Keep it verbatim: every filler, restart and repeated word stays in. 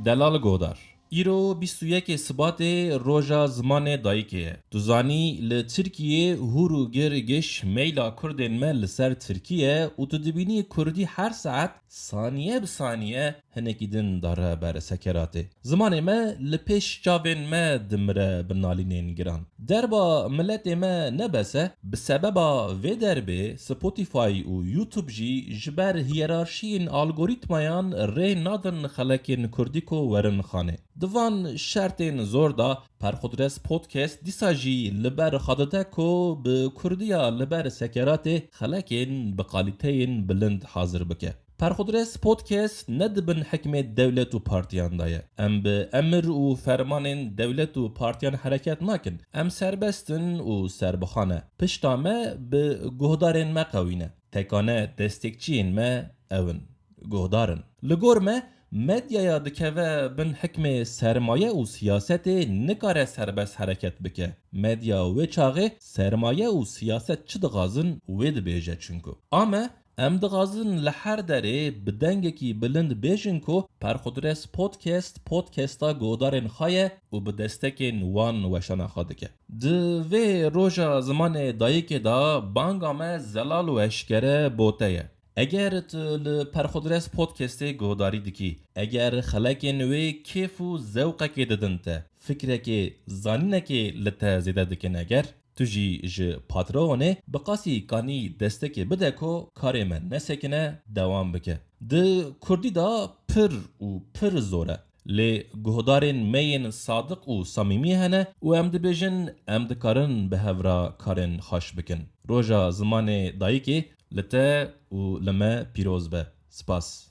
Delal Godar. Îro bîst û yekê Sibatê roja zimanê dayikê ye. Tu zanî, li Tirkiyê hûr û gir giş meyla Kurdên me li ser Tirkiye û tu dibînî Kurdî her saet saniye bi saniye hinekî din dare ber sekeratê. Zimanê me li pêş çavên me dimire bi nalînên giran. Derba miletê me ne bes e, bi sebeba vê derbê Spotify û YouTube jî ji ber hiyerarşiyên algorîtmayan rê nadin xelekên Kurdî ku werin xanê. Di van şertên zor de Perxudres Podcast dîsa jî li ber xwe dide ku bi Kurdiya li ber sekeratê xelekên bi qalîteyên bilind hazir bike. Perxudres Podcast ne di bin hikmê dewlet û partiyan de ye. Em bi emir û fermanên dewlet û partiyan hereket nakin. Em serbest in û serbixwe ne. Pişta me bi guhdarên me qewî ne. Tekane destekçiyên me ew in. Guhdar in. Li gor me, medyaya dikeve bin hikmê sermaye û siyasetê, nikare serbest hereket bike. Medya wê çaxê sermaye û siyaset çi dixwazin wê dibêje çunku. A me, em dixwazin li her derê bi dengekî bilind bêjin ku Perxudres Podcast, podcasta guhdarên xwe ye û bi destekên wan weşana xwe dike. Di vê roja zimanê dayikê de banga me zelal û eşkere bote ye. Eger tu li Perxudres Podcastê guhdarî dikî, eger xelekên wê kêf û zewqekê didin te, fikrekê, zanînekê li te zêde dikin, eger tu jî ji Patreonê bi qasî kanî destekê bide ku karê me nesekine, dewam bike. Di Kurdî de pir û pir zor e. Lê guhdarên me yên sadiq û samîmî hene û em dibêjin, em dikarin bi hev re karên xweş bikin. Roja zimanê dayikê li te û li me pîroz be. Spas.